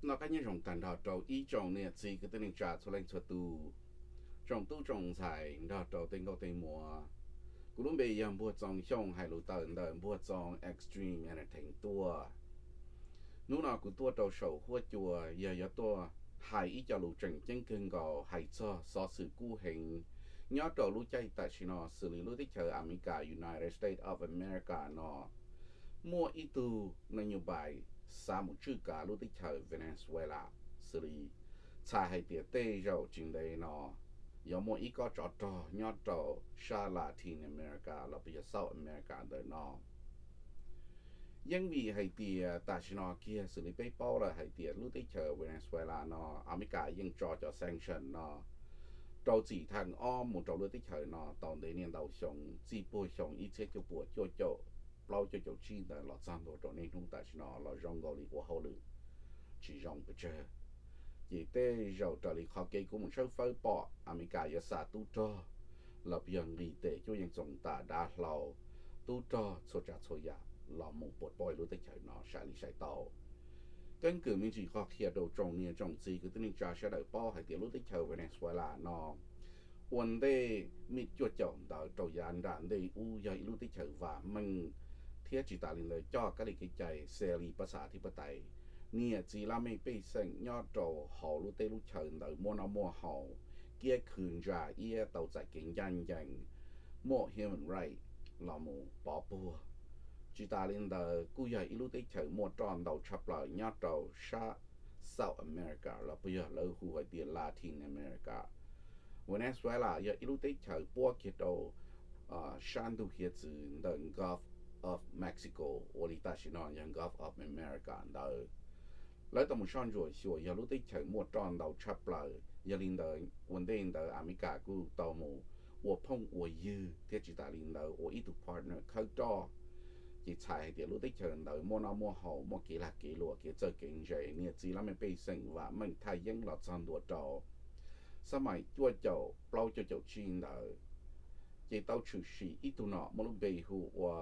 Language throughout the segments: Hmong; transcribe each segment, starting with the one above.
Noj qab nyob zoo tag nrho rau ib tsoom niam txiv kwv tij neej tsa txhua leej txhua tus, tsoom tub tsoom ntxhais nrog rau tej nkauj tej muam. Kuv lub npe yog Npuag Txoos Xyooj, hais lus tawm ntawm Npuag Txoos Extreme Entertain tuaj. Hnub no kuv tuaj rau saum huab cua yog yuav tuaj hais ib co lus tseem ceeb kawg nkaus hais txog xov xwm kub heev nyob rau lub caij tam sim no xws li lub teb chaws Amelikas, United States of America no muaj ib tug neeg nyuj vais xav mus tswj kav lub teb chaws Venezuela, xws li txhais hais tias tej zaum tsis ntev no yuav muaj ib kob tsov rog nyob rau sab Latin America los puas yog South America ntawm no. Yeej vim hais tias tam sim no kiag xws li peb paub lawm hais tias lub teb chaws Venezuela no Amelikas yeej tso cov sanction no rau txim thaj ob mus rau lub teb chaws no tau ntev niaj ntau xyoo, txij puag xyoo ib txhiab cuaj puas cuaj caum plaub cuaj caum tsib ntawd los txog ntua rau niaj hnub tam sim no los zoo nkaus li ua hauj lwm tsis zoo pes tsawg. Ces tej zaum raws li qhov kev kuv mus tshawb fawb pom Amelikas yuav xa tub rog los puas yog nqis tes cuab yeej txoos tam dav hlau, tub rog txhua tsav txhua yam los mus puas pauj lub teb chaws no sai li sai tau. Keeb kwm me ntsis qhov qhia rau tsoom niam tsoom txiv kwv tij neej tsa sawv daws paub hais tias lub teb chaws Venezuela no ua ntej mej cuaj caum ntawd rau yav nram ntej ub yog ib lub teb chaws vam meej thiab tsis tas li ntawd coj kab li kev cai xia li pab xav thib pab tais, niam txiv laj mej pej xeem nyob rau hauv lub teb lub chaw ntawd muaj noj muaj haus, kiab khw ntsa iab tau txais kev ncaj ncees, muaj human right los mus pov puag. Tsis tas li ntawd kuj yog ib lub teb chaws muaj roj ntau tshaj plaws nyob rau sab South America los puas yog lawv hu hais tias Latin America. Venezuela yog ib lub teb chaws puab kiag rau sab ntug hiav txwv ntawm Gulf of Mexico, ua li tam sim no yog Gulf of America ntawd. Lawv tau mus soj ntsuam xyuas yog lub teb chaws muaj roj ntau tshaj plaws, yog li ntawd ua ntej ntawd Amelikas kuj tau mus ua phooj ua ywg thiab tsis tas li ntawd ua ib tug partner khawb roj. Ces txhais hais tias lub teb chaws ntawd muaj noj muaj haus, muaj kev lag kev luam, kev txawj kev ntse, niam txiv laj mej pej xeem vam meej thaj yeeb los txog ntua rau xab mais cuaj caum plaub cuaj caum tsib ntawd. Ces tau tshwm sim ib tug nom muaj lub npe hu ua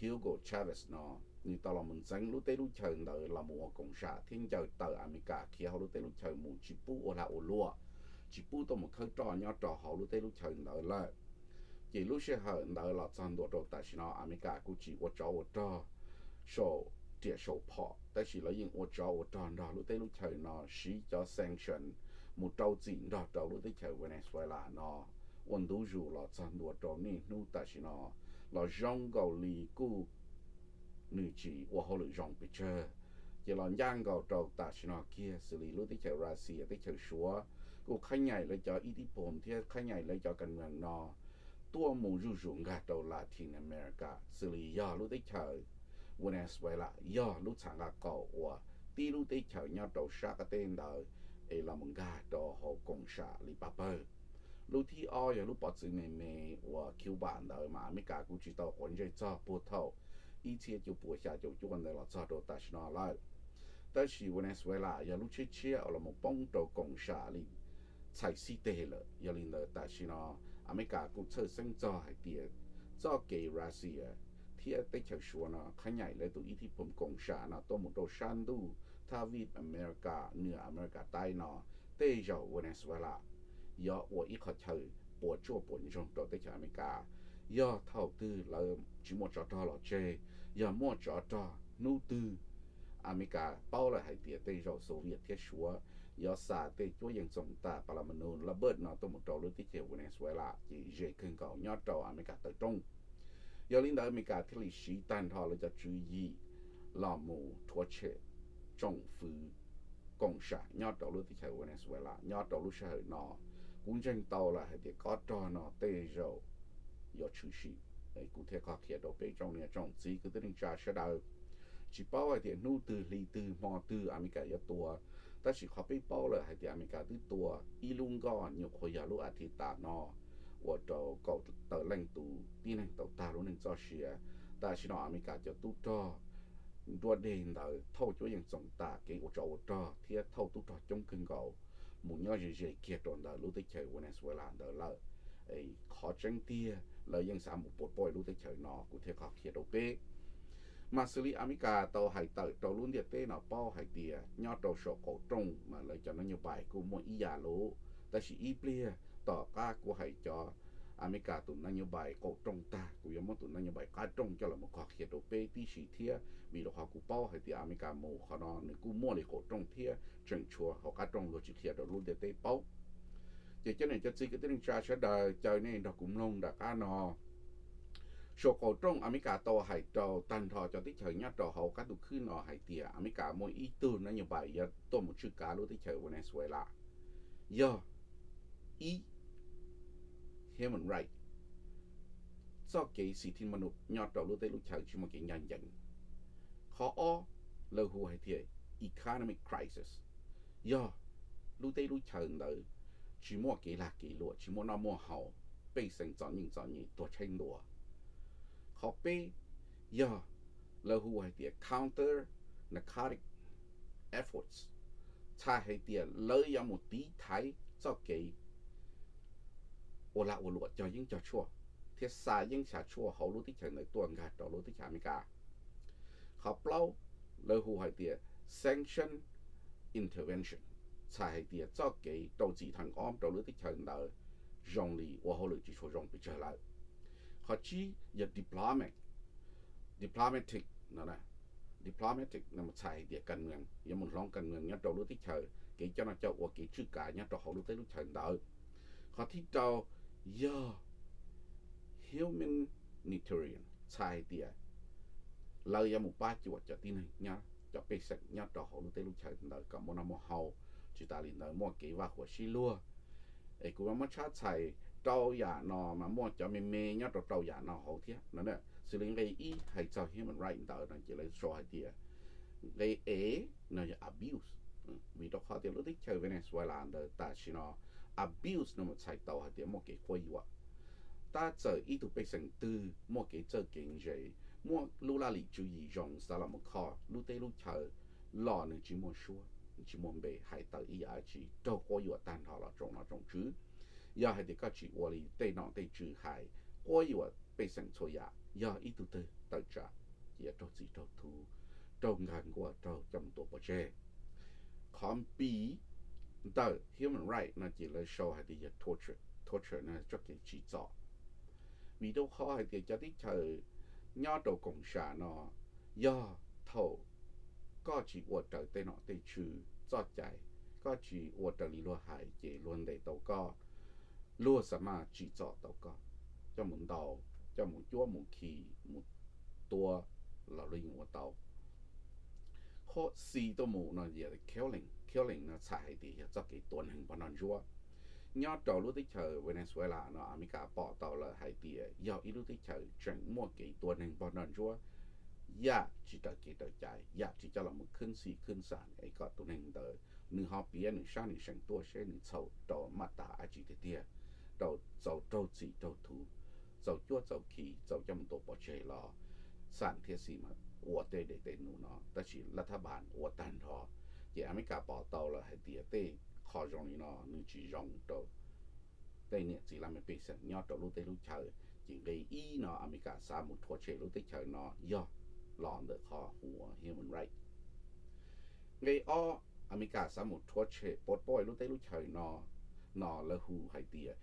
Hugo Chavez no, nws tau los mus ntxeev lub teb lub chaws ntawd los mus ua koom sam thiab ncaws tawm Amelikas khiav hauv lub teb lub chaws mus tsis pub ua lag ua luam, tsis pub tuaj mus khawb roj nyob rau hauv lub teb lub chaws ntawd lawm. Ces lub sij hawm ntawd los txog ntua rau tam sim no Amelikas kuj tsis ua tsov ua rog saum riam saum phom, tab sis lawv yeej ua tsov ua rog nrog lub teb lub chaws no siv cov sanction mus rau txim nrog rau lub teb chaws Venezuela no ua ntu zus los txog ntua rau niaj hnub tam sim no los zoo nkaus li kuj nws tsis ua hauj lwm zoo pes tsawg. Ces los ncaj nkaus rau tam sim no kiag xws li lub teb chaws Russia, teb chaws Suav kuj qhab nyaim lawv cov ib tib pom thiab qhab nyaim lawv cov kas mees no tuaj mus zuj zus nkag rau Latin America, xws li yog lub teb chaws Venezuela yog lub txha nqaj qaum uas tib lub teb chaws nyob rau sab qab teb ntawd es los mus nkag rau hauv koom sam li pab pawg. Lub thib ob yog lub pov txwv me me uas Cuba ntawd mas Amelikas kuj tsis tau quav ntsej txog puag thaum ib txhiab cuaj puas xya caum cuaj ntawd los txog rau tam sim no lawm. Tab sis Venezuela yog lub tshiab tshiab uas los mus poob rau koom sam li txhais xib teg lawm. Yog li ntawd tam sim no Amelikas kuj txhawj xeeb txog hais tias txoj kev Russia thiab teb chaws Suav no qhab nyaim lawv tus ib tib pom koom sam no tuaj mus rau sab ntuj thab vij Amelikas, nws Amelikas taib no, tej zaum Venezuela yuav ua ib qho chaw puas tsuaj puas ntsoog rau teb chaws Amelikas. Yog thaum twg lawv tsis muaj tsov rog los tseg, yog muaj tsov rog hnub twg Amelikas paub lawm hais tias tej zaum Soviet thiab Suav yuav xa tej cuab yeej txoos tam pa la ma nus la bej no tuaj mus rau lub teb chaws Venezuela ces ze kawg nkaus nyob rau Amelikas tawm rooj. Yog li ntawd Amelikas thiaj li siv tag nrho lawv cov tswv yim los mus rhuav tshem tsoom fwv koom sam nyob rau lub teb chaws Venezuela nyob rau lub sij hawm no. Kuv ntseeg tau lawm hais tias kob rog no tej zaum yuav tshwm sim. Kuv thiaj qhov qhia rau peb tsoom niam tsoom txiv kwv tij neej tsa sawv daws, tsis paub hais tias hnub twg hli twg hmo twg Amelikas yuav tua. Tab sis qhov peb paub lawm hais tias Amelikas twb tua ib lub nkoj nyuam qhuav yog lub as thiv tas no ua rau kaum tawm leej tus tib neeg tau tag lub neej txoj sia. Tam sim no Amelikas cov tub rog nruab deg ntawd thauj cuab yeej txoos tam kev ua tsov ua rog thiab thauj tub rog coob kawg nkaus mus nyob ze ze kiag rau ntawm lub teb chaws Venezuela ntawd lawm. Qhov tseeb tiag lawv yeej xav mus puas pauj lub teb chaws no, kuv thiaj qhov qhia rau peb. Mas xws li Amelikas tau hais tawm rau lub ntiaj teb no paub hais tias nyob rau saum qaum rooj mas lawv cov nab nyob npais kuj muaj ib yam lus, tab sis ib pliag tom qab kuv hais cov Amelikas tus nab nyob npais qaum rooj tag, kuv yuav muab tus nab nyob npais qab rooj coj los mus qhov qhia rau peb tib si thiab, vim rau qhov kuv paub hais tias Amelikas mus qhov no nws kuj muaj li qaum rooj thiab tseem tshuav hauv qab rooj luag tsis qhia rau lub ntiaj teb paub. Ces cov niam cov txiv kwv tij neej tsa sawv daws, caw nej nrog kuv mloog nram qab no. Saum qaum rooj Amelikas tau hais rau tag nrho cov teb chaws nyob rau hauv qab ntuj khwb no hais tias Amelikas muaj ib tug nab nyob npais yuav tuaj mus tswj kav lub teb chaws Venezuela, yog ib, human right, txoj kev xim thij mab num nyob rau lub teb lub chaws tsis muaj kev ncaj ncees. Qhov ob, lawv hu hais tias economic crisis, yog lub teb lub chaws ntawd tsis muaj kev lag kev luam, tsis muaj noj muaj haus, pej xeem txom nyem txom nyem tuag tshaib ntua. Qhov peb, yog lawv hu hais tias counter narcotic efforts, txhais hais tias lawv yuav mus tiv thaiv txoj kev ua lag ua luam cog yeeb cog tshuaj thiab xa yeeb xa tshuaj hauv lub teb chaws ntawd tuaj nkag rau lub teb chaws Amelikas. Qhov plaub, lawv hu hais tias sanction intervention, txhais hais tias txoj kev rau txim thaj ob rau lub teb chaws ntawd zoo li ua hauj lwm tsis tshua zoo pes tsawg lawm. Qhov tsib yog diplomatic, diplomatic, diplomatic no txhais hais tias kas mees, yuav mus hloov kas mees nyob rau lub teb chaws, kev coj noj coj ua, kev tswj kav nyob rau hauv lub teb lub chaws ntawd. Qhov thib rau yog humanitarian, txhais hais tias lawv yuav mus pab cuam cov tib neeg, cov pej xeem nyob rau hauv lub teb lub chaws ntawd kom muaj noj muaj haus, tsis tas li ntawd muaj kev vaj huam sib luag. Es kuv muab tshab txhais rau yam no mas muaj cov me me nyob rau rau yam no hauv thiab no. Xws li nqe ib hais txog human right ntawd no ces lawv sau hais tias nqe e no yog abuse, vim rau qhov tias lub teb chaws Venezuela ntawd tam sim no abuse no mas txhais tau hais tias muaj kev quab yuam. Tab txawm ib tug pej xeem twg muaj kev txawj kev ntse, muaj lub laj lim tswv yim zoo xav los mus kho lub teb lub chaws los nws tsis muaj suab, tsis muaj npe hais tawm ib yam dab tsi, raug quab yuam tag nrho los tsoom nom tsoom tswv. Yog hais tias koj tsis ua li tej nom tej tswv hais, quab yuam pej xeem txhua yam, yog ib tug twg tawm tsam ces raug txim raug thuv, raug nkag nkuaj, raug coj mus tua pov tseg. Qhov npi ntawm human right no ces lawv sau hais tias yog torture, torture no txoj kev tsim txom. Vim rau qhov hais tias cov teb chaws nyob rau koom sam no, yog thaum koj tsis ua raws tej nom tej tswv txoj cai, koj tsis ua raws li luag hais ces luag ntes tau koj, luag xa maj tsim txom tau koj, coj mus ntaus, coj mus cuab mus khi, mus tua, los luag yeej ua tau. Qhov xi tuaj mus no yog killing, killing no txhais hais tias yog txoj kev tua neeg pog noj ntsuab. Nyob rau lub teb chaws Venezuela no Amelikas pom tau lawm hais tias yog ib lub teb chaws tseem muaj kev tua neeg pog noj ntsuab, yam tsis raws kev raws cai, yam tsis coj los mus khwb xim khwb xam es kom tus neeg ntawd nws ho piav nws sab nws seem tuaj seb nws txhaum rau maj tas dab tsi tiag tiag, rau txaus raug txim raug thuv, txaus cuab txaus khi, txaus coj mus tua pov tseg los xam thiab xis mas ua tej dej tej num no, tab sis laj thab npas ua tag nrho. Ces Amelikas pom tau lawm hais tias tej qho zoo li no nws tsis zoo rau tej niam txiv laj mej pej xeem nyob rau lub teb lub chaws. Ces nqe ib no Amelikas xav mus rhuav tshem lub teb chaws no yog los ntawm qhov hu ua human right. Nqe ob, Amelikas xav mus rhuav tshem pov poij lub teb lub chaws no, no lawv hu hais tias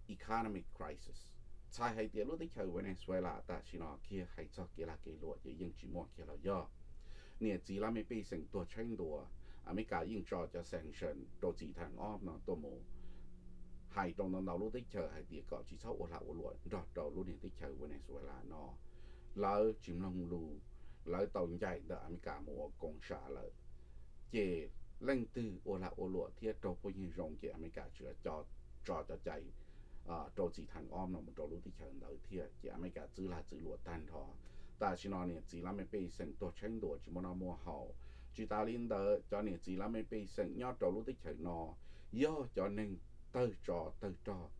economic crisis, txhais hais tias lub teb chaws Venezuela tam sim no kiag hais txog kev lag kev luam ces yeej tsis muaj kiag los yog. Niam txiv laj mej pej xeem tuag tshaib ntua, Amelikas yeej tso cov sanction rau txim thaj ob no tuaj mus hais rau ntau ntau lub teb chaws hais tias kom tsis txhob ua lag ua luam nrog rau lub niag teb chaws Venezuela no. Lawv tsis mloog lus, lawv tau ncaim ntawm Amelikas mus ua koom sam lawm. Ces leej twg ua lag ua luam thiab raug phooj ywg zoo ces Amelikas tsis tso cov cai rau txim thaj ob no mus rau lub teb chaws ntawd thiab. Ces Amelikas txwv lag txwv luam tag nrho. Tam sim no niam txiv laj mej pej xeem tuag tshaib ntua tsis muaj noj muaj haus. Tsis tas li ntawd cov niam txiv laj mej pej xeem nyob rau lub teb chaws no yog cov neeg tawg tsov tawg rog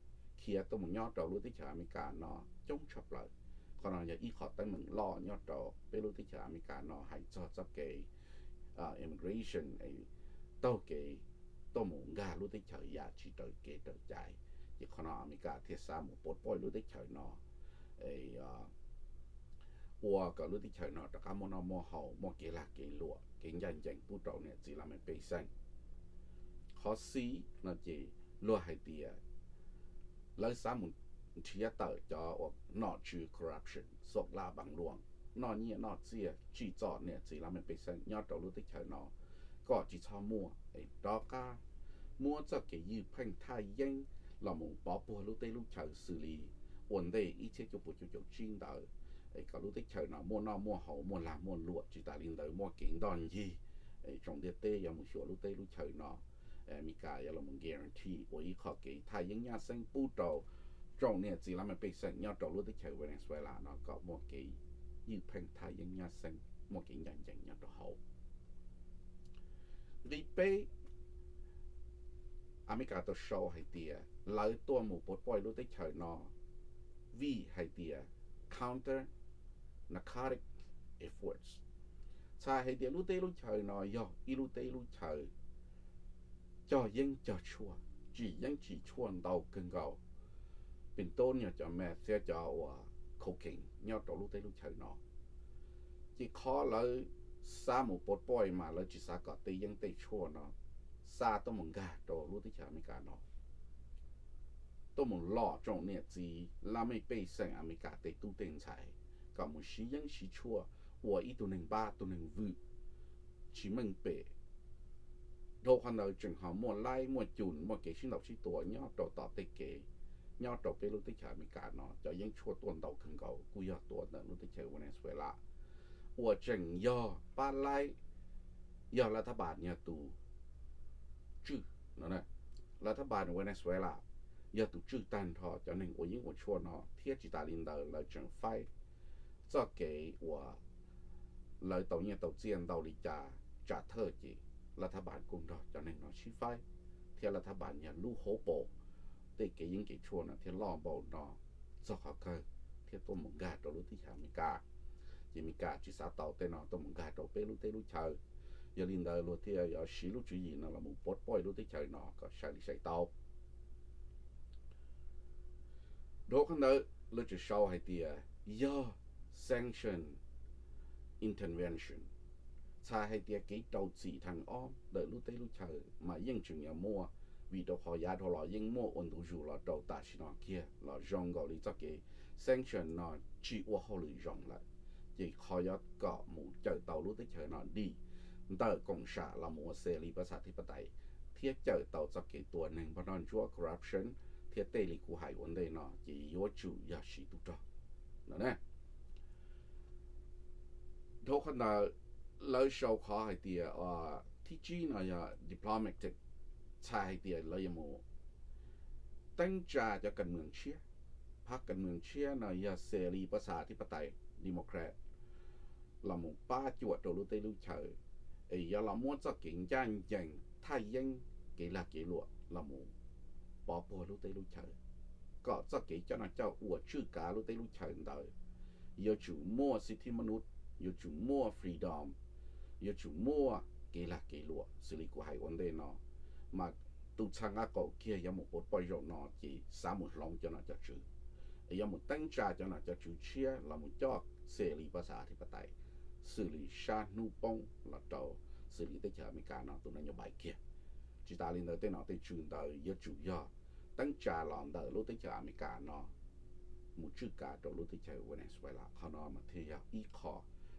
khiav tuaj mus nyob rau lub teb chaws Amelikas no coob tshaj plaws. Qhov no yog ib qho teeb meem loj nyob rau peb lub teb chaws Amelikas no hais txog txoj kev immigration, taug kev tuaj mus nkag lub teb chaws yam tsis raws kev raws cai. Ces qhov no Amelikas thiaj xav mus pov poij lub teb chaws no. ua kom lub teb chaws no rov qab muaj noj muaj haus, muaj kev lag kev luam, kev ncaj ncees pub rau niam txiv laj mej pej xeem. Qhov xis no ces luag hais tias lawv xav mus nrhiav tawm cov uas nom tswv corruption, xauj laj pam luam, noj nyiaj noj txiaj tsim txom niam txiv laj mej pej xeem nyob rau lub teb chaws no, kom tsis txhob muaj, rov qab muab txoj kev ywj pheej thaj yeeb los mus pov puag lub teb lub chaws xws li ua ntej ib txhiab cuaj puas cuaj caum tsib ntawd, kom lub teb chaws no muaj noj muaj haus, muaj lag muaj luam, tsis tas li ntawd muaj kev ntoj ncig, tsoom ntiaj teb yuav mus xyuas lub teb lub chaws no, Amelikas yuav los guarantee ua ib qho kev thaj yeeb nyab xeeb pub rau tsoom niam txiv laj mej pej xeem nyob rau lub teb chaws Venezuela no kom muaj kev ywj pheej thaj yeeb nyab xeeb, muaj kev ncaj ncees nyob rau hauv. Nqe peb, Amelikas tau sau hais tias lawv tuaj mus pov poij lub teb chaws no vim hais tias counter narcotic efforts, txhais hais tias lub teb lub chaws no yog ib lub teb lub chaws cog yeeb cog tshuaj, tsim yeeb tsim tshuaj ntau kawg nkaus, pem tub nyuag cov meth thiab cov uas cocaine nyob rau lub teb lub chaws no. Ces qhov lawv xav mus pov poij mas lawv tsis xav kom tej yeeb tej tshuaj no xa tuaj mus nkag rau lub teb chaws Amelikas no, tuaj mus lom tsoom niam txiv laj mej pej xeem Amelikas tej tub tej ntxhais kom mus siv yeeb siv tshuaj ua ib tug neeg npab tug neeg vwm tsis meej pem. Dhau qhov ntawd tseem ho muaj laib muaj cum, muaj kev sib ntaus sib tua nyob rau tom tej kev, nyob rau peb lub teb chaws Amelikas no cov yeeb tshuaj tuaj ntau kawg nkaus kuj yog tuaj ntawm lub teb chaws Venezuela uas tseem yog pab laib, yog lav thab npas yog tus tswj, lav thab npas Venezuela yog tus tswj tag nrho cov neeg ua yeeb ua tshuaj no thiab tsis tas li ntawd lawv tseem faib txoj kev uas lawv tau nyiaj tau txiaj ntau li cas tsam thawj ces lav thab npas kuj nrog cov neeg no sib faib, thiab lav thab npas yog lub hauv paus tej kev yeeb kev tshuaj no thiab loj npaum no txog qhov kawg thiab tuaj mus nkag rau lub teb chaws Amelikas. Ces Amelikas tsis xav tau tej no tuaj mus nkag rau peb lub teb lub chaws, yog li ntawd luag thiaj yuav siv lub tswv yim no los mus pov poij lub teb chaws no kom sai li sai tau. Dhau qhov ntawd lawv tseem sau hais tias yog sanction intervention, txhais hais tias kev rau txim thee ob ntawm lub teb lub chaws mas yeej tseem yuav muaj, vim rau qhov yav dhau los yeej muaj ua ntu zus los rau tam sim no kiag los zoo nkaus li txoj kev sanction no tsis ua hauj lwm zoo lawm. Ces qhov yuav kom mus cawm tau lub teb chaws no dim ntawm koom sam los mus ua xes li pas xas thib pas tais thiab cawm tau txoj kev tua neeg npog noj ntsuab corruption thiab tej li kuv hais ua ntej no ces yuav tsum yog siv tub rog no. Dhau qhov ntawd lawv sau qhov hais tias thib tsib no yog diplomatic, txhais hais tias lawv yuav mus teeb tsa cov kas mees tshiab, phab kas mees tshiab no yog xes li pas xas thib pas tais Democrat los mus pab cuam rau lub teb lub chaws es yuav los muab txoj kev ncaj ncees thaj yeeb kev lag kev luam los mus pov puag lub teb lub chaws, kom txoj kev coj noj coj ua tswj kav lub teb lub chaws ntawd yuav tsum muaj xib thib mab nub, yuav tsum muaj freedom, yuav tsum muaj kev lag kev luam xws li kuv hais ua ntej no. Mas tus txha nqaj qaum kiag yuav mus pov poij zaum no ces xav mus hloov cov nom cov tswv, yuav mus teeb tsa cov nom cov tswv tshiab los mus coj xes li pas xas thib pas tais xws li sab hnub poob los rau xws li teb chaws Amelikas no tus neej nyob pais kiag. Tsis tas li ntawd tej nom tej tswv ntawd yuav tsum yog teeb tsa los ntawm lub teb chaws Amelikas no mus tswj kav rau lub teb chaws Venezuela. Qhov no mas thiaj yog ib qho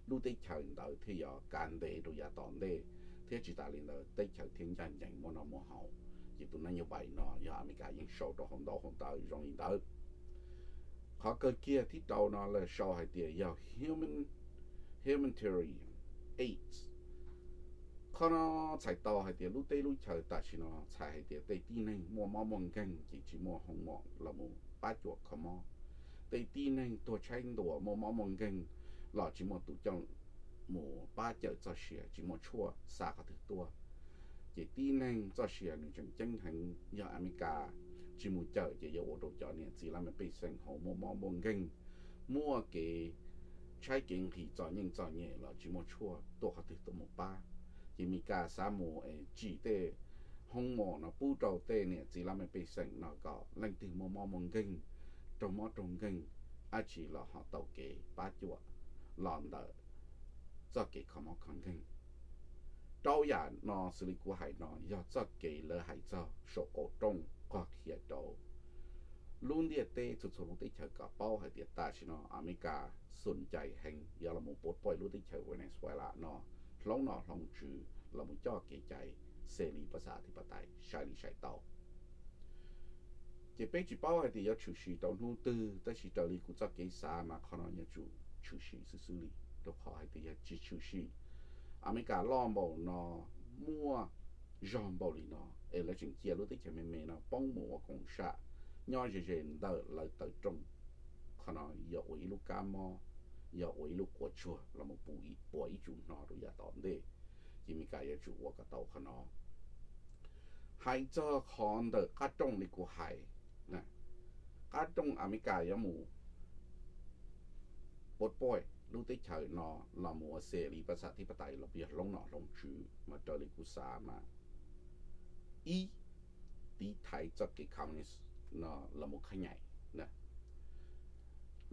lub teb chaws ntawd thiaj yuav kav ntev rau yav tom ntej, thiab tsis tas li ntawd teb chaws thiaj ncaj ncees muaj noj muaj haus. Ces tus neej nyob pais no yog Amelikas yeej sau rau hauv ntaub hauv ntawv zoo li ntawd. Qhov kawg kiag thib rau no lawv sau hais tias yog human, humanitarian aids. Qhov no txhais tau hais tias lub teb lub chaws tam sim no txhais hais tias tej tib neeg muaj mob muaj nkeeg ces tsis muaj hoo mom los mus pab cuam kho mob. Tej tib neeg tuag tshaib ntuas muaj mob muaj nkeeg los tsis muaj tus coj mus pab cawm txoj sia, tsis muaj tshuaj xa qhov twg tuaj. Ces tib neeg txoj sia nws tseem ceeb heev, yog Amelikas tsis mus cawm ces yuav ua rau cov niam txiv laj mej pej xeem hauv muaj mob muaj nkeeg, muaj kev tshaib kev nqhis txom nyem txom nyem los tsis muaj tshuaj tuaj qhov twg tuaj mus pab. Ces Amelikas xav mus tsim tej hoo mom no pub rau tej niam txiv laj mej pej xeem no kom leej twg muaj mob muaj nkeeg, raug mob raug nkeeg, dab tsi los ho tau kev pab cuam los ntawm txoj kev kho mob kho nkeeg. Rau yam no xws li kuv hais no yog txoj kev lawv hais txog saum qaum rooj qog qhia rau lub ntiaj teb txhua txhua lub teb chaws kom paub hais tias tam sim no Amelikas xum cai heev yuav los mus pov poij lub teb chaws Venezuela no hloov nom hloov tswv los mus coj kev cai xes li pas xas thib pas tais sai li sai tau. Ces peb tsis paub hais tias yuav tshwm sim rau hnub twg, tab sis raws li kuv txoj kev xav mas qhov no yuav tsum tshwm sim xwb xwb li, rau qhov hais tias yog tsis tshwm sim, Amelikas loj npaum no, muaj zog npaum li no, es lawv tseem cia lub teb chaws me me no poob mus ua koom sam nyob ze ze ntawm lawv taw rooj, qhov no yog ua ib lub kab mob, yog ua ib lub quav tsuag los mus pua ib tsum hno rau yav tom ntej. Ces Amelikas yuav tsum ua kom tau qhov no. Hais txog qhov ntawm qab rooj li kuv hais, qab rooj Amelikas yuav mus pov poij lub teb chaws no los mus ua xes li pas xas thib pas tais los yog hloov nom hloov tswv mas raws li kuv xav mas ib, tiv thaiv txoj kev communist no los mus khab nyaim.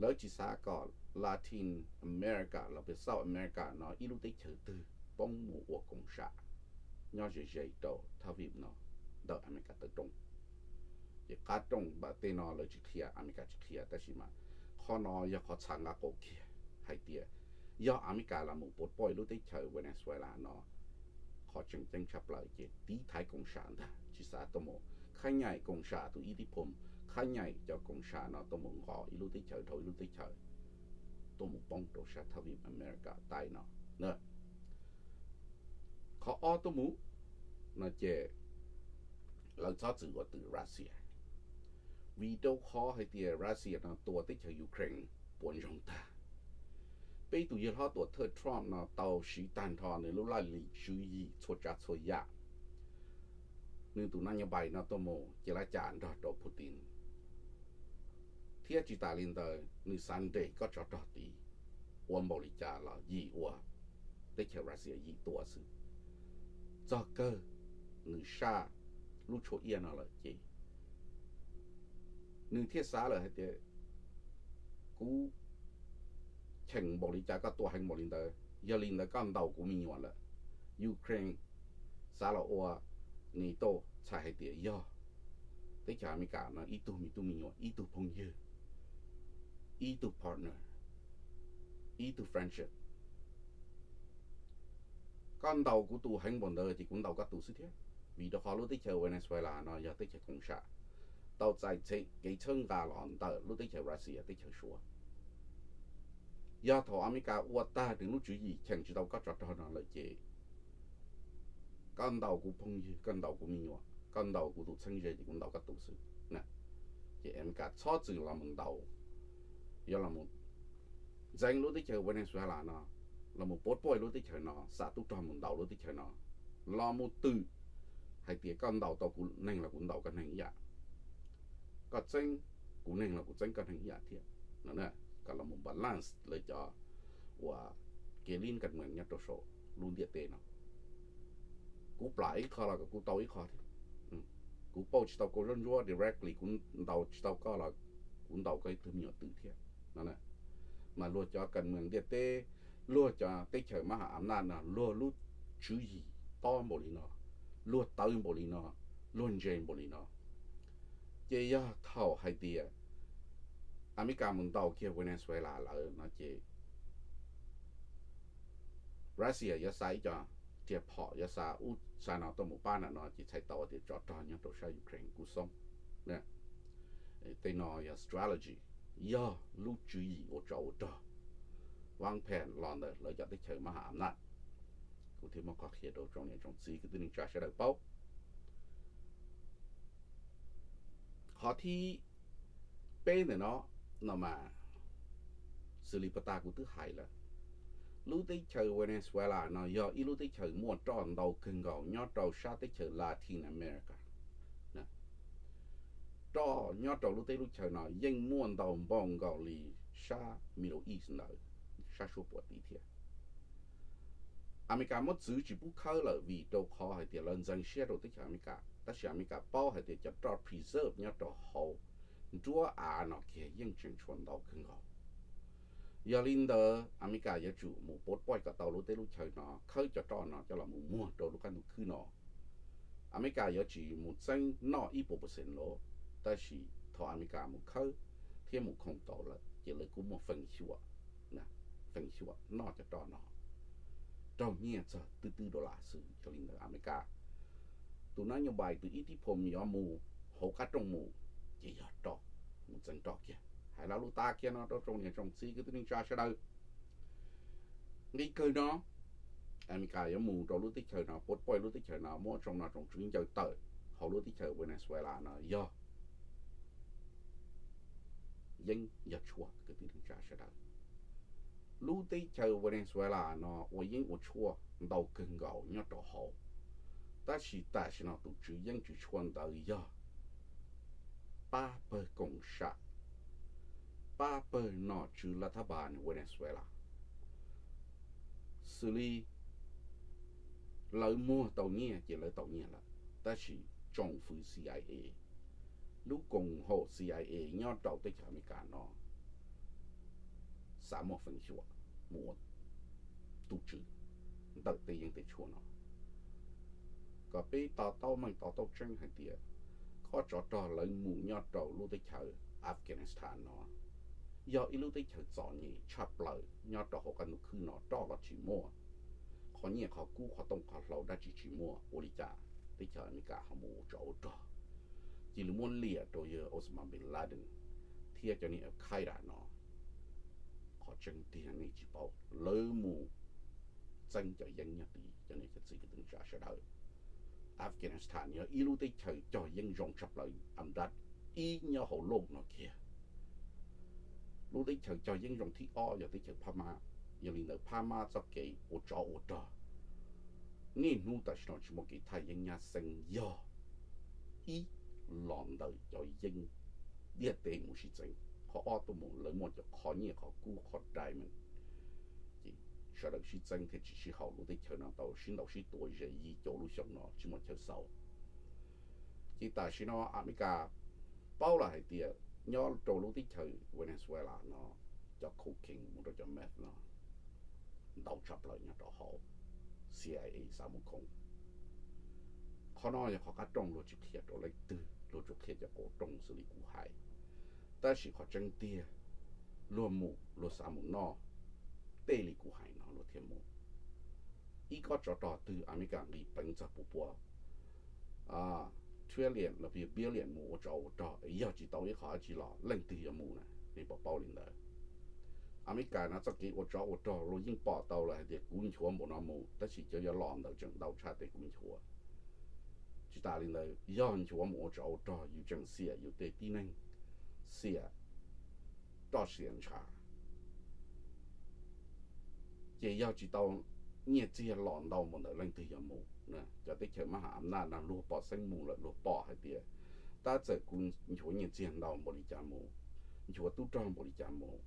Lawv tsis xav kom Latin America los yog South America no ib lub teb chaws twg poob mus ua koom sam nyob ze ze rau thaj vim no ntawm Amelikas taw rooj. Ces qab rooj npam tej no lawv tsis qhia, Amelikas tsis qhia, tab sis mas qhov no yog qhov txha nqa qaum kiag hais tias yog Amelikas los mus pov poij lub teb chaws Venezuela no, qhov tseem ceeb tshaj plaws ces tiv thaiv koom sam ntag, tsis xav tuaj mus khab nyaim koom sam tus ib tib phom, khab nyaim cov koom sam no tuaj mus nqos ib lub teb chaws dhau ib lub teb chaws, tuaj mus poob rau sab thaj vim Amelikas taib no. Qhov ob tuaj mus no ces lawv txhob txwm ua twm Russia, vim rau qhov hais tias Russia no tua teb chaws Ukraine puas ntsoog tag. Peb tus yawg hlob tuam thawj Trump no tau siv tag nrho nws lub laj lim tswv yim txhua tsav txhua yam, nws tus naj nyob npais no tuaj mus ces laj cas nrog rau Putin thiab tsis tas li ntawd nws xav nres koj tsov rog tid, ua npaum li cas los yim ua teb chaws Russia yim tua xwb. Txog kawg nws saj lub tshuaj iab no lawm ces nws thiaj xav lawm hais tias kuv cheem npaum li cas koj tua heev npaum li ntawd, yog li ntawd koj ntaus kuv me nyuam lawm. Ukraine xav los ua NATO txhais hais tias yog teb chaws Amelikas no ib tug me tub me nyuam, ib tug phooj ywg, ib tug partner, ib tug friendship. Koj ntaus kuv tus heev npaum ntawd ces kuv ntaus koj tus xwb thiab, vim rau qhov lub teb chaws Venezuela no yog teb chaws koom sam, tau txais kev txhawb nqa los ntawm lub teb chaws Russia teb chaws Suav. Yog thaum Amelikas ua tag nws lub tswv yim cheem tsis tau koj tsov rog no lawm ces koj ntaus kuv phooj ywg, koj ntaus kuv me nyuam, koj ntaus kuv tus txheeb ze ces kuv ntaus koj tus xwb. Ces Amelikas txhob txwm los mus ntaus, yog los mus ntxeev lub teb chaws Venezuela no, los mus pov poij lub teb chaws no, xa tub rog mus ntaus lub teb chaws no, los mus twm hais tias koj ntaus tau kuv neeg los kuv ntaus koj neeg ib yam, koj txeeb kuv neeg los kuv txeeb koj neeg ib yam thiab. Kom los mus balance lawv cov uas kev lib kas mees nyob rau saum lub ntiaj teb no. Kuv plam ib qho los kom kuv tau ib qho thiab. Kuv pauj tsis tau koj zaub ntsuab directly, kuv ntaus tsis tau koj los kuv ntaus koj ib tug me nyuam twm thiab no. Mas luag cov kas mees ntiaj teb, luag cov teb chaws mab ham am naj no luag lub tswv yim tob npaum li no, luag tawv npaum li no, luag ntse npaum li no. Ces yog thaum hais tias Amelikas mus ntaus kiag Venezuela lawm no ces Russia yuav xa ib co riam phom, yuav xa ub xa no tuaj mus pab nram no ces txhais tau tias tsov rog nyob rau sab Ukraine kuj xoob. Tej no yog strategy, yog lub tswv yim ua tsov ua rog, vab phem los ntawm lawv cov teb chaws mab ham am naj. Kuv thiaj muab qhov qhia rau tsoom niam tsoom txiv kwv tij neej tsa sawv daws paub. Qhov thib peb ntawm no, no mas xws li puag ta kuv twb hais lawm, lub teb chaws Venezuela no yog ib lub teb chaws muaj roj ntau kawg nkaus nyob rau sab teb chaws Latin America. Roj nyob rau lub teb lub chaws no yeej muaj ntau npaum nkaus li sab Middle East ntawd, sab suab puam tid thiab. Amelikas muab txwv tsis pub khawb lawm vim rau qhov hais tias lawv ntxeev siab rau teb chaws Amelikas, tab sis Amelikas paub hais tias cov roj preserve nyob rau hauv nruab av no kiag yeej tseem tshuav ntau kawg nkaus. Yog li ntawd Amelikas yuav tsum mus pov poij kom tau lub teb lub chaw no, khawb cov roj no coj los mus muag rau lub qab ntuj khwb no. Amelikas yuav tsis mus txeeb noj ib puas percent los, tab sis thaum Amelikas mus khawb thiab mus khoom tau lawm ces lawv kuj muaj feem xyuam, feem xyuam noj cov roj no raug nyiaj txog twb twb dollar xwb. Yog li ntawd Amelikas tus nab nyob npais tus ib tib phom yuav mus hauv qab rooj mus ces yog roj, mus txeeb roj kiag. Hais lo lus tas kiag no rau tsoom niam tsoom txiv kwv tij neej tsa sawv daws. Nqi kawg no, Amelikas yuav mus rau lub teb chaws no, pov poij lub teb chaws no, muab tsoom nom tsoom tswv ncaws tawm hauv lub teb chaws Venezuela no yog yeeb yog tshuaj kwv tij neej tsa sawv daws. Lub teb chaws Venezuela no ua yeeb ua tshuaj ntau kawg nkaus nyob rau hauv, tab sis tam sim no tus tswv yeeb tswv tshuaj ntawd yog pab pawg koom sam, pab pawg nom tswv lav thab npas Venezuela. Xws li lawv muag tau nyiaj ces lawv tau nyiaj lawm, tab sis tsoom fwv CIA, lub koom haum CIA nyob rau teb chaws Amelikas no xav muaj feem xyuam mus ua tus tswv ntawm tej yeeb tej tshuaj no. Kom peb to taub meej to taub tseeb hais tias kob tsov rog lawv mus nyob rau lub teb chaws Afghanistan no yog ib lub teb chaws txom nyem tshaj plaws nyob rau hauv qab ntuj khwb no, roj los tsis muaj, qhov nyiaj qhov kub qhov tooj qhov hlau dab tsi tsis muaj, ua li cas teb chaws Amelikas ho mus ua tsov ua rog, cia li muab liam rau yawg Osama bin Laden thiab cov niag Al Qaeda no. Qhov tseeb tiag nej tsis paub, lawv mus txeeb cov yeeb nyob tid. Cov niam cov txiv kwv tij neej tsa sawv daws, Afghanistan yog ib lub teb chaws cog yeeb zoo tshaj plaws, a dab ib nyob hauv loj no kiag. Lub teb chaws cog yeeb zoo thib ob yog teb chaws Phab Mab. Yog li ntawd Phab Mab txoj kev ua tsov ua rog niaj hnub tam sim no tsis muaj kev thaj yeeb nyab xeeb, yog ib los ntawm cov yeeb ntiaj teb mus sib txeeb. Qhov ob tuaj mus lawv muaj cov qhov nyiaj qhov kub qhov diamond, ces sawv daws sib txeeb thiaj tsis sib haum, lub teb chaws no tau sib ntaus sib tua ze yim caum lub xyoo no tsis muaj chaw xaus. Ces tam sim no Amelikas paub lawm hais tias nyob rau lub teb chaws Venezuela no cov cocaine mus rau cov meth no ntau tshaj plaws nyob rau hauv, CIA xav mus khoom. Qhov no yog qhov qab rooj, luag tsis qhia rau leej twg, luag tsuas qhia cov qauv rooj xws li kuv hais. Tab sis qhov tseeb tiag, luag mus luag xav mus noj tej li kuv hais no luag thiaj mus. Ib kob tsov rog twg Amelikas nqis peev txog pua pua trillion los yog billion mus ua tsov ua rog, yog tsis tau ib qho dab tsi los leej twg yuav mus na? Nej puas paub li ntawd? Amelikas no txoj kev ua tsov ua rog luag yeej pom tau lawm hais tias kuv nchuav npaum no mus, tab sis cov yuav los ntawd tseem ntau tshaj tej kuv nchuav. Tsis tas li ntawd, yog nchuav mus ua tsov ua rog yus tseem xiam yus tej tib neeg, xiam roj xiam ntshav, ces yog tsis tau nyiaj txiag los ntau npaum ntawd leej twg yuav mus? Cov teb chaws mab ham am naj no luag pom xeeb mus lawm, luag pom hais tias tab txawm kuv nchuav nyiaj txiag ntau npaum li cas mus, nchuav tub rog npaum li cas mus,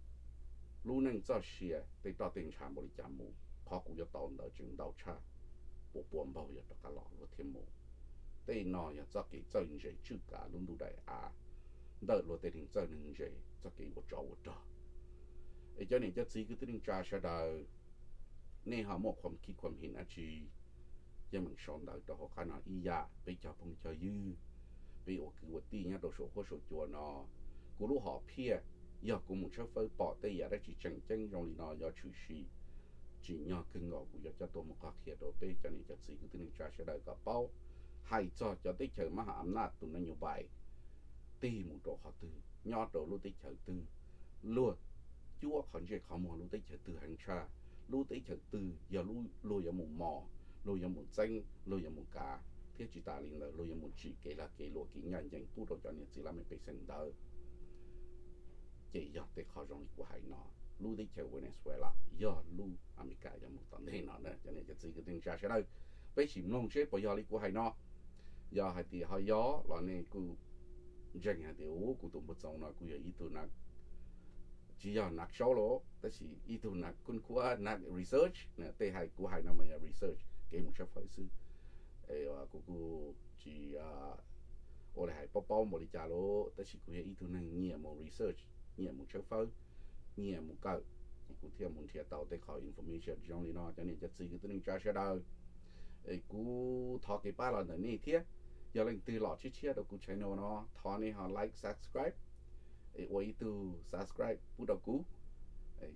lub neej txoj sia tej roj tej ntshav npaum li cas mus, qhov kuv yuav tau ntawd tseem ntau tshaj pua pua npaug yog rov qab los luag thiaj mus. Tej no yog txoj kev txawj ntse tswj kav lub ntuj daim av ntawm luag tej neeg txawj neeg ntse txoj kev ua tsov ua rog. Es cov niam cov txiv kwv tij neej tsa sawv daws, nej ho muaj qhuam khib qhuam him dab tsi, yeej meem sau ntawv rau hauv qab no ib yam. Peb cog phooj cog ywg, peb ua kwv ua tij nyob rau saum huab saum cua no, kuv lub hom phiaj yog kuv mus tshawb fawb pom tej yam dab tsi tseem ceeb zoo li no yuav tshwm sim, tsim nyog kawg nkaus kuv yuav coj tuaj mus qhia rau peb cov niam cov txiv kwv tij neej tsa sawv daws kom paub. Hais txog cov teb chaws mab ham am naj tus neeg nyuj vais tig mus rau qhov twg, nyob rau lub teb chaws twg, luag cuab qhov ntsej qhov muag lub teb chaws twg heev tshaj, lub teb chaws twg yog luag yuav mus mos, luag yuav mus txeeb, luag yuav mus kav, thiab tsis tas li ntawd luag yuav mus tsim kev lag kev luam kev ncaj ncees pub rau cov niam txiv laj mej pej xeem ntawd. Ces yog tej qhov zoo li kuv hais no, lub teb chaws Venezuela yog lub Amelikas yuav mus tom ntej no. Cov niam cov txiv kwv tij neej tsa sawv daws, peb sim mloog seb puas yog li kuv hais no. Yog hais tias ho yog los nej kuj ntseeg hais tias u, kuv tus npawg Txoov no kuj yog ib tug na, tsis yog nav saub los tab sis ib tug nav kub khuab nav research, tej hais kuv hais no mas yog research kev mus tshawb fawb xwb. Kuv kuj tsis ua li hais paub paub npaum li cas los tab sis kuv yog ib tug neeg nyiam mus research, nyiam mus tshawb fawb, nyiam mus kawm Kuv thiaj mus nrhiav tau tej qhov information zoo li no. Cov niam cov txiv kwv tij neej tsa sawv daws, es kuv thov kev pab los ntawm nej thiab. Yog leej twg los tshiab tshiab rau kuv channel no, thov nej ho like, subscribe, es ua ib tug subscribe pub rau kuv,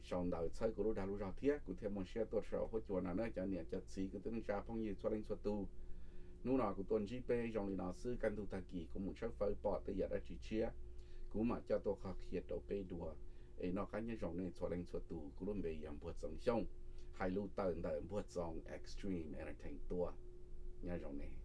sau ntawv txhawb kuv lub dag lub zog thiab kuv thiaj muaj siab tuaj saum huab cua no na cov niam cov txiv kwv tij neej tsa phooj ywg txhua leej txhua tus. Hnub no kuv tuaj ntsib peb zoo li no xwb, kaj ntug tag kis kuv mus tshawb fawb pom tej yam dab tsi tshiab, kuv mam coj tuaj qhia rau peb dua. Es noj qab nyob zoo nej txhua leej txhua tus, kuv lub npe yog Npuag Txoov Xyooj, hais lus tawm ntawm Npuag Txoov Extreme Entertain tuaj. Nyob zoo nej.